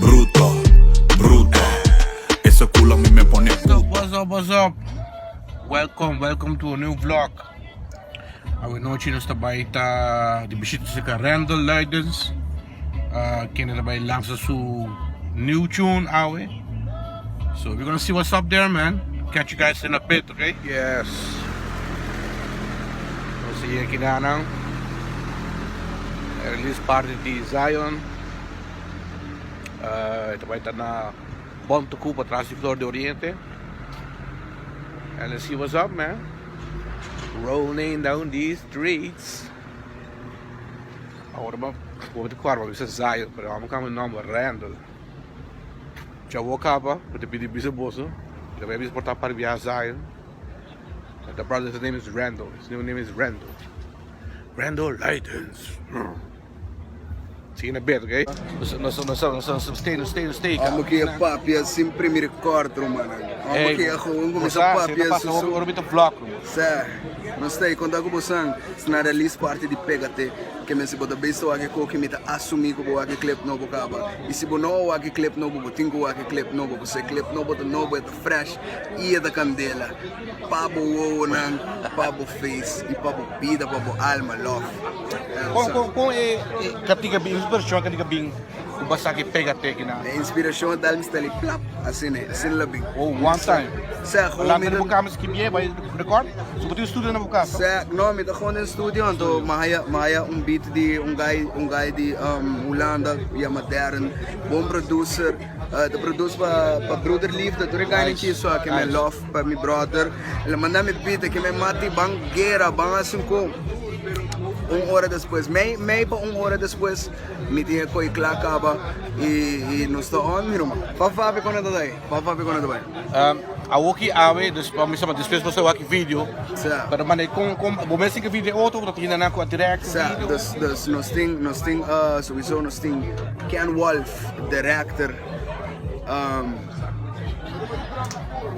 Bruto, bruto. Ese culo a mí me pone What's up, what's up, what's up? Welcome, welcome to a new vlog. Awe nochi nos ta bai ta di bishita cerca Randall Luidens. Kende ta bai lansa su new tune awe. So we're gonna see what's up there, man. Catch you guys in a bit, okay? Yes. Nos ta yega kinanan. Release party di Zion. E ta bai ta na Bonte Koe patras di Flor de Oriente. And let's see what's up, man. Rolling down these streets. Awor bo bo ta kòrda bo bisa Zion, pero amo kambia nòmber Randall. Djawo kaba, bo ta pidi bisa boso, ta bai bisa por ta para biaha Zion. But the brother's name is Randall. His new name is Randall. Randall Leidens. See you in a bit, okay? Nos nos nos nos nos stay nos stay nos stay. Amo que é papia sempre me recordo, mano. Amo que é gewoon começa papia susu. Ora mi ta vlog. Sê, nos stay conta ku bosan na release party di Pégate. Ke men si bo ta bista wak e koki mi ta asumi ku bo wak e clip nobo kaba. I si bo no wak e clip nobo bo tin ku wak e clip nobo pasobra e clip nobo ta nobo e ta fresh i e ta kandela pa bo wowonan, pa bo face i pa bo bida, pa bo alma. Love. Kon kon kon e katika bin inspirashon katika bin ku bo a saka e Pégate kina? E inspirashon a dal mi sta li plap asina asina la bin. Oh one time. Sè gewoon mi ta. Bo kama skibié bai record? So bo tin un studio na bo casa? Sè, no mi ta gewoon den studio anto mi haya mi haya un beat di un guy un guy di Hulanda yama Darren bon producer ta produce pa pa Broeder Liefde tur e guynan ki so aki mi love pa mi brother el a manda mi beat aki mi mati ban guera ban hasi un ko un ora despues mei mei pa un ora despues mi tin e koi kla kaba i nos ta on mi ruman pa papia kon e ta bai. Bo papia con e ta bai? Awoki awe, dus pa mi sama despues bo sa wak video. Sa. Pero mane con con bo mes tin video otro bo ta tin nan cu a direct Sa, video. dus dus nos tin nos tin sowieso nos tin Ken Wolf director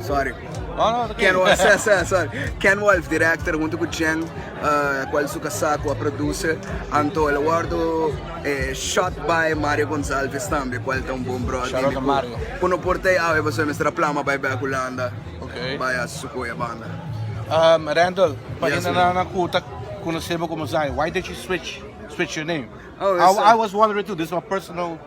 sorry. No no, Ken Wolf, sa sa sorry. Ken Wolf director hunto cu Jen cual su casa cu a produce anto el a wordo Shot by Mario Gonzalves tambe cual ta un bon brother Shout out to Mario. Cu no por ta e awe pasobra mester a plama bay bek Hulanda Okay. bay haci su coya banda. Randall, pa Yes, hende man. nan cu ta conoce bo como Zion, why did you switch switch your name? Oh, I, it's I was wondering too, this is my personal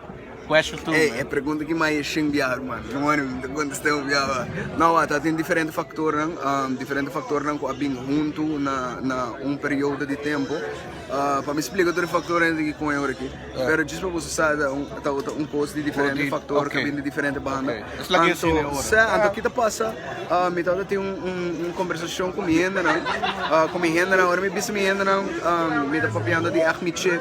question too. Ey, man. e pregunta ki mai e shin biaha ruman. No, mi ta contesta un biaha. No, wak, ta tin diferente factornan, diferente factornan cu a bin hunto na na un periodo di tempo. Pa mi splika tur e faktornan di kon e ora aki, pero djis pa boso sa ta un ta un kos di diferente faktor ku bin di diferente banda. Anto sa, anto ki ta pasa mi tabata tin un un kombersashon ku mi hendenan, ku mi hendenan, ora mi bisa mi hendenan mi ta papiando di ègt mi chek,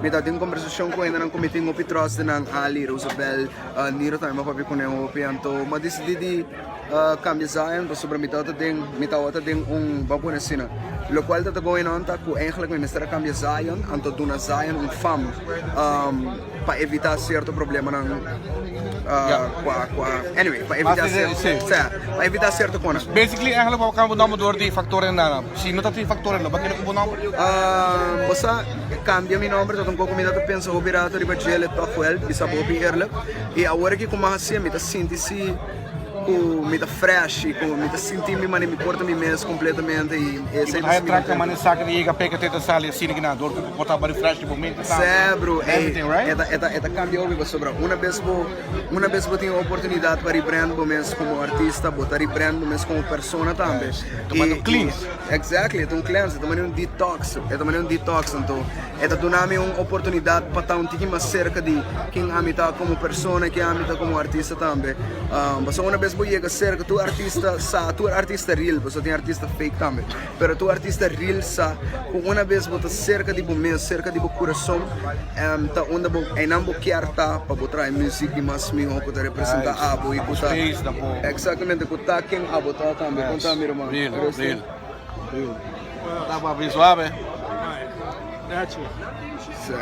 mi tabata tin un kombersashon ku hendenan ku mi tin hopi tròst den nan, Ali, Rosabel, Niro tambe mi a papia kuné hopi, anto mi a disidí di. Cambia Zion pasobra mi tabata den mi tabata den un bo a pone asina locual ta ta going on ta cu eigenlijk mi mester a cambia Zion anto duna Zion un fam pa evita cierto problemanan cua cua anyway pa evita cierto pa evita cierto conan. Basically eigenlijk bo a cambia bo nomber door di factoren nana si no ta tin factoren lo bo a keda cu bo nomber? Bo sa cambia mi nomber ta un poco mi ta pensa hopi rato riba djele toch wel bisa bo hopi eerlijk y awor aki cu mi a haci mi ta sinti si Ku mi ta fresh i ku mi ta sinti mi manera mi por ta mi mes kompletamente i esei ta hasi mi kontentu. Mane sa ki yega peka te ta sali asina ki na dor ku bo ta refresh di bo mente tambe. Sè bro, ey, e ta e ta kambia hopi pasobra una bes bo una bes bo tin e oportunidat pa rebrand bo mes komo artista bo ta rebrand bo mes komo persona tambe. Ta manda un cleanse. Exactly, e ta un cleanse, e ta manera un detox, e ta manera un detox anto e ta duna mi un oportunidat pa ta un tiki mas serka di ken ami ta komo persona i ken ami ta komo artista tambe. Pasobra una bes bo yega serka tur artista sa, tur artista real, pasobra tin artista fake tambe, pero tur artista real sa ku una bes bo ta serka di bo mes, serka di bo kurason, ta unda bo einan bo kier ta pa bo traha e muzik di mas miho ku ta representa abo i ku ta Exactamente, ku ta ken abo ta tambe. Konta mi ruman. Real, real. Real. Ta papi suave. Sí.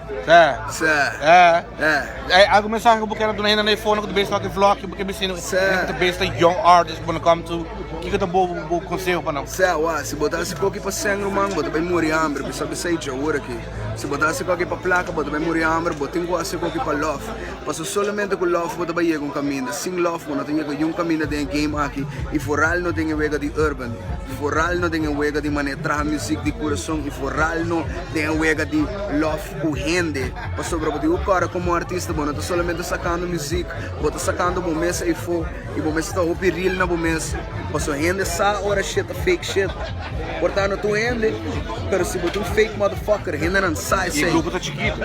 Sí. Sí. Eh. Eh. Eh, algun mensahe ku bo kere duna hende na e fono ku ta bes wak e vlog, ku bo ke bisa hende ku ta bes ta young artist when it come to, kiko ta bo bo konseho pa nan? Sí, wak, si bo ta hasi koki pa sèn ruman, bo ta bai muri hamber, mi sa bisa ei djaor aki. Si bo ta hasi koki pa plaka, bo ta bai muri hamber, bo tin ku hasi koki pa lòf. Paso solamente ku lòf bo ta bai yega un kaminda, sin lòf bo no ta yega yun kaminda den e game aki, i foral no den e wega di urban, foral no den e wega di manera traha muzik di kurason, i foral no den e wega di lòf ku hende. Pasobra bo tin ku kòrda komo artista bo no ta solamente sakando muzik, bo ta sakando bo mes eifó i bo mes ta hopi real na bo mes. Paso hende sa ora shit ta fake shit. Por ta no tur hende, pero si bo ta un fake motherfucker, hendenan sa I e esei. grupo ta chikitu.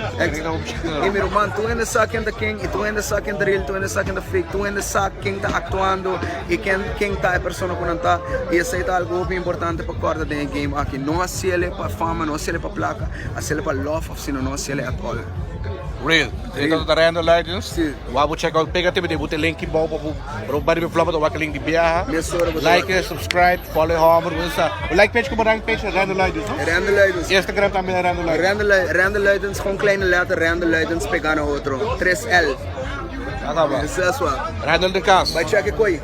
I mi ruman, tur hende sa ken ta ken i tur hende sa ken ta real, tur hende sa ken ta fake, tur hende sa ken ta aktuando i ken ken ta e persona ku nan ta. I esei ta algu hopi importante pa kòrda den e game aki. No hasiel pa fama, no hasiel pa plaka, hasiel pa love òf si no, no hasiel at all. Real. Real. Ta ta Randall Luidens. Si. Wou bo check out Pega TV, bo ta link bou pa bo pa bo bari vlog, bo ta wak link di biaha. Mesora bo ta Like, wak. subscribe, follow e homber, bo sa. Bo like page como rank page Randall Luidens, no? Randall Luidens. Instagram tambe Randall Luidens. Randall, Randall Luidens, gewoon kleine letter, Randall Luidens pega na otro. 3L. Acaba. Esa es wa. Randall den cas. Bai check e koi.